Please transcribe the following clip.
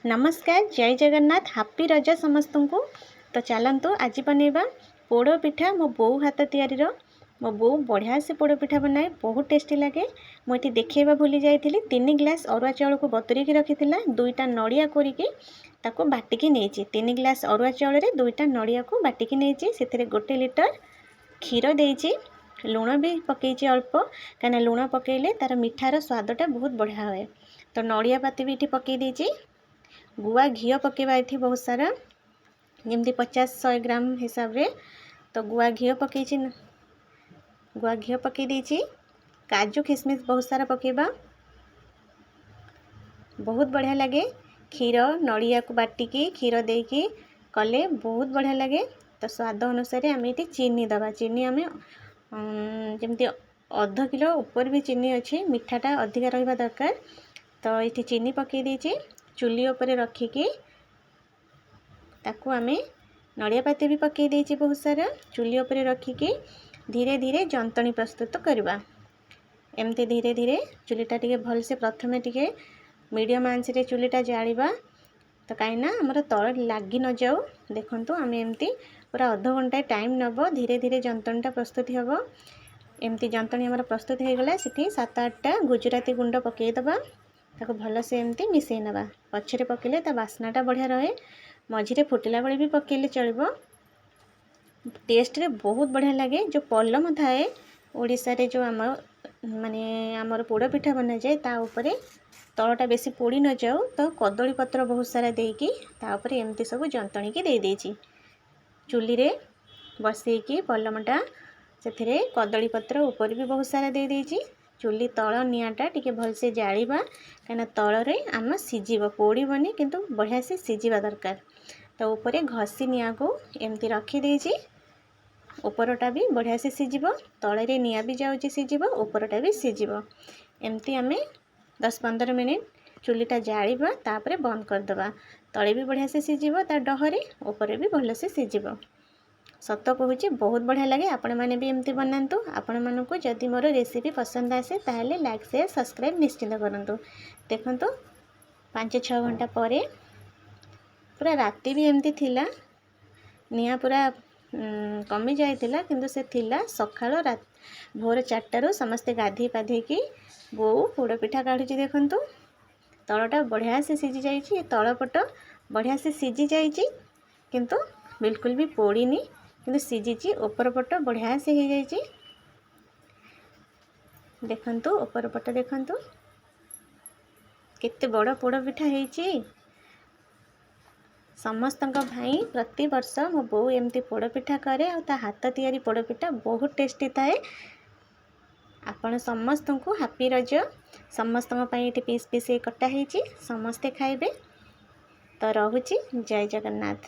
ନମସ୍କାର, ଜୟ ଜଗନ୍ନାଥ, ହାପି ରଜ ସମସ୍ତଙ୍କୁ। ତ ଚାଲନ୍ତୁ, ଆଜି ବନେଇବା ପୋଡ଼ ପିଠା ମୋ ବୋଉ ହାତ ତିଆରିର। ମୋ ବୋଉ ବଢ଼ିଆ ସେ ପୋଡ଼ ପିଠା ବନାଏ, ବହୁତ ଟେଷ୍ଟି ଲାଗେ। ମୁଁ ଏଠି ଦେଖେଇବା ଭୁଲି ଯାଇଥିଲି। 3 ଗ୍ଲାସ୍ ଅରୁଆ ଚାଉଳକୁ ବତୁରେଇକି ରଖିଥିଲା, ଦୁଇଟା ନଡ଼ିଆ କୋରିକି ତାକୁ ବାଟିକି ନେଇଛି। 3 ଗ୍ଲାସ୍ ଅରୁଆ ଚାଉଳରେ ଦୁଇଟା ନଡ଼ିଆକୁ ବାଟିକି ନେଇଛି। ସେଥିରେ 1 ଲିଟର କ୍ଷୀର ଦେଇଛି। ଲୁଣ ବି ପକେଇଛି ଅଳ୍ପ, କାହିଁକିନା ଲୁଣ ପକେଇଲେ ତା'ର ମିଠାର ସ୍ୱାଦଟା ବହୁତ ବଢ଼ିଆ ହୁଏ। ତ ନଡ଼ିଆ ପାତି ବି ଏଠି ପକେଇ ଦେଇଛି। ଗୁଆ ଘିଅ ପକାଇବା ଏଠି ବହୁତ ସାରା, ଯେମିତି 50-100 ଗ୍ରାମ ହିସାବରେ। ତ ଗୁଆ ଘିଅ ପକେଇଛି, ଗୁଆ ଘିଅ ପକେଇ ଦେଇଛି। କାଜୁ ଖିସମିସ୍ ବହୁତ ସାରା ପକାଇବା, ବହୁତ ବଢ଼ିଆ ଲାଗେ। କ୍ଷୀର ନଡ଼ିଆକୁ ବାଟିକି କ୍ଷୀର ଦେଇକି କଲେ ବହୁତ ବଢ଼ିଆ ଲାଗେ। ତ ସ୍ୱାଦ ଅନୁସାରେ ଆମେ ଏଠି ଚିନି ଦେବା। ଚିନି ଆମେ ଯେମିତି ଅଧ କିଲୋ ଉପରେ ବି ଚିନି ଅଛି, ମିଠାଟା ଅଧିକା ରହିବା ଦରକାର। ତ ଏଠି ଚିନି ପକାଇ ଦେଇଛି। ଚୁଲି ଉପରେ ରଖିକି ତାକୁ ଆମେ ନଡ଼ିଆ ପାତି ବି ପକାଇ ଦେଇଛି ବହୁତ ସାରା। ଚୁଲି ଉପରେ ରଖିକି ଧୀରେ ଧୀରେ ଯନ୍ତଣୀ ପ୍ରସ୍ତୁତ କରିବା। ଏମିତି ଧୀରେ ଧୀରେ ଚୁଲିଟା ଟିକେ ଭଲସେ, ପ୍ରଥମେ ଟିକେ ମିଡ଼ିୟମ୍ ଆଞ୍ଚରେ ଚୁଲିଟା ଜାଳିବା ତ, କାହିଁକିନା ଆମର ତଳ ଲାଗି ନଯାଉ। ଦେଖନ୍ତୁ, ଆମେ ଏମିତି ପୁରା ଅଧଘଣ୍ଟାଏ ଟାଇମ୍ ନେବ, ଧୀରେ ଧୀରେ ଯନ୍ତଣୀଟା ପ୍ରସ୍ତୁତି ହେବ। ଏମିତି ଯନ୍ତଣୀ ଆମର ପ୍ରସ୍ତୁତ ହେଇଗଲା। ସେଠି ସାତ ଆଠଟା ଗୁଜୁରାତି ଗୁଣ୍ଡ ପକାଇଦେବା। ତାକୁ ଭଲସେ ଏମିତି ମିଶାଇ ନେବା। ପଛରେ ପକାଇଲେ ତା ବାସ୍ନାଟା ବଢ଼ିଆ ରହେ। ମଝିରେ ଫୁଟିଲା ବେଳେ ବି ପକାଇଲେ ଚଳିବ। ଟେଷ୍ଟରେ ବହୁତ ବଢ଼ିଆ ଲାଗେ। ଯେଉଁ ପଲମ ଥାଏ ଓଡ଼ିଶାରେ, ଯେଉଁ ଆମ ମାନେ ଆମର ପୋଡ଼ ପିଠା ବନାଯାଏ, ତା ଉପରେ ତଳଟା ବେଶୀ ପୋଡ଼ି ନଯାଉ, ତ କଦଳୀ ପତ୍ର ବହୁତ ସାରା ଦେଇକି ତା ଉପରେ ଏମିତି ସବୁ ଯନ୍ତଣୀକି ଦେଇଦେଇଛି। ଚୁଲିରେ ବସେଇକି ପଲମଟା, ସେଥିରେ କଦଳୀ ପତ୍ର ଉପରେ ବି ବହୁତ ସାରା ଦେଇଦେଇଛି। ଚୁଲି ତଳ ନିଆଁଟା ଟିକେ ଭଲସେ ଜାଳିବା, କାହିଁକିନା ତଳରେ ଆମ ସିଝିବ, ପୋଡ଼ିବନି, କିନ୍ତୁ ବଢ଼ିଆ ସେ ସିଝିବା ଦରକାର। ତ ଉପରେ ଘଷି ନିଆଁକୁ ଏମିତି ରଖିଦେଇଛି। ଉପରଟା ବି ବଢ଼ିଆ ସେ ସିଝିବ। ତଳରେ ନିଆଁ ବି ଯାଉଛି, ସିଝିବ, ଉପରଟା ବି ସିଝିବ। ଏମିତି ଆମେ 10-15 ମିନିଟ୍ ଚୁଲିଟା ଜାଳିବା, ତାପରେ ବନ୍ଦ କରିଦେବା। ତଳେ ବି ବଢ଼ିଆ ସେ ସିଝିବ ତା ଡହରେ, ଉପରେ ବି ଭଲସେ ସିଝିବ। ସତ କହୁଛି, ବହୁତ ବଢ଼ିଆ ଲାଗେ। ଆପଣମାନେ ବି ଏମିତି ବନାନ୍ତୁ। ଆପଣମାନଙ୍କୁ ଯଦି ମୋର ରେସିପି ପସନ୍ଦ ଆସେ, ତାହେଲେ ଲାଇକ୍, ସେୟାର, ସବସ୍କ୍ରାଇବ୍ ନିଶ୍ଚିତ କରନ୍ତୁ। ଦେଖନ୍ତୁ, 5-6 ଘଣ୍ଟା ପରେ, ପୁରା ରାତି ବି ଏମିତି ଥିଲା, ନିଆଁ ପୁରା କମି ଯାଇଥିଲା, କିନ୍ତୁ ସେ ଥିଲା। ସକାଳ ଭୋର 4ଟାରୁ ସମସ୍ତେ ଗାଧେଇ ପାଧେଇକି ବୋଉ ପୋଡ଼ ପିଠା କାଢ଼ୁଛି। ଦେଖନ୍ତୁ, ତଳଟା ବଢ଼ିଆ ସେ ସିଝି ଯାଇଛି। ତଳ ପଟ ବଢ଼ିଆ ସେ ସିଝି ଯାଇଛି, କିନ୍ତୁ ବିଲକୁଲ ବି ପୋଡ଼ିନି, କିନ୍ତୁ ସିଝିଛି। ଉପର ପଟ ବଢ଼ିଆ ସେ ହେଇଯାଇଛି। ଦେଖନ୍ତୁ, ଉପର ପଟ ଦେଖନ୍ତୁ, କେତେ ବଡ଼ ପୋଡ଼ ପିଠା ହେଇଛି। ସମସ୍ତଙ୍କ ପାଇଁ ପ୍ରତିବର୍ଷ ମୋ ବୋଉ ଏମିତି ପୋଡ଼ ପିଠା କରେ ଆଉ ତା ହାତ ତିଆରି ପୋଡ଼ ପିଠା ବହୁତ ଟେଷ୍ଟି ଥାଏ। ଆପଣ ସମସ୍ତଙ୍କୁ ହାପି ରଜ। ସମସ୍ତଙ୍କ ପାଇଁ ଏଠି ପିସ୍ ପିସ୍ ହେଇ କଟା ହେଇଛି, ସମସ୍ତେ ଖାଇବେ। ତ ରହୁଛି, ଜୟ ଜଗନ୍ନାଥ।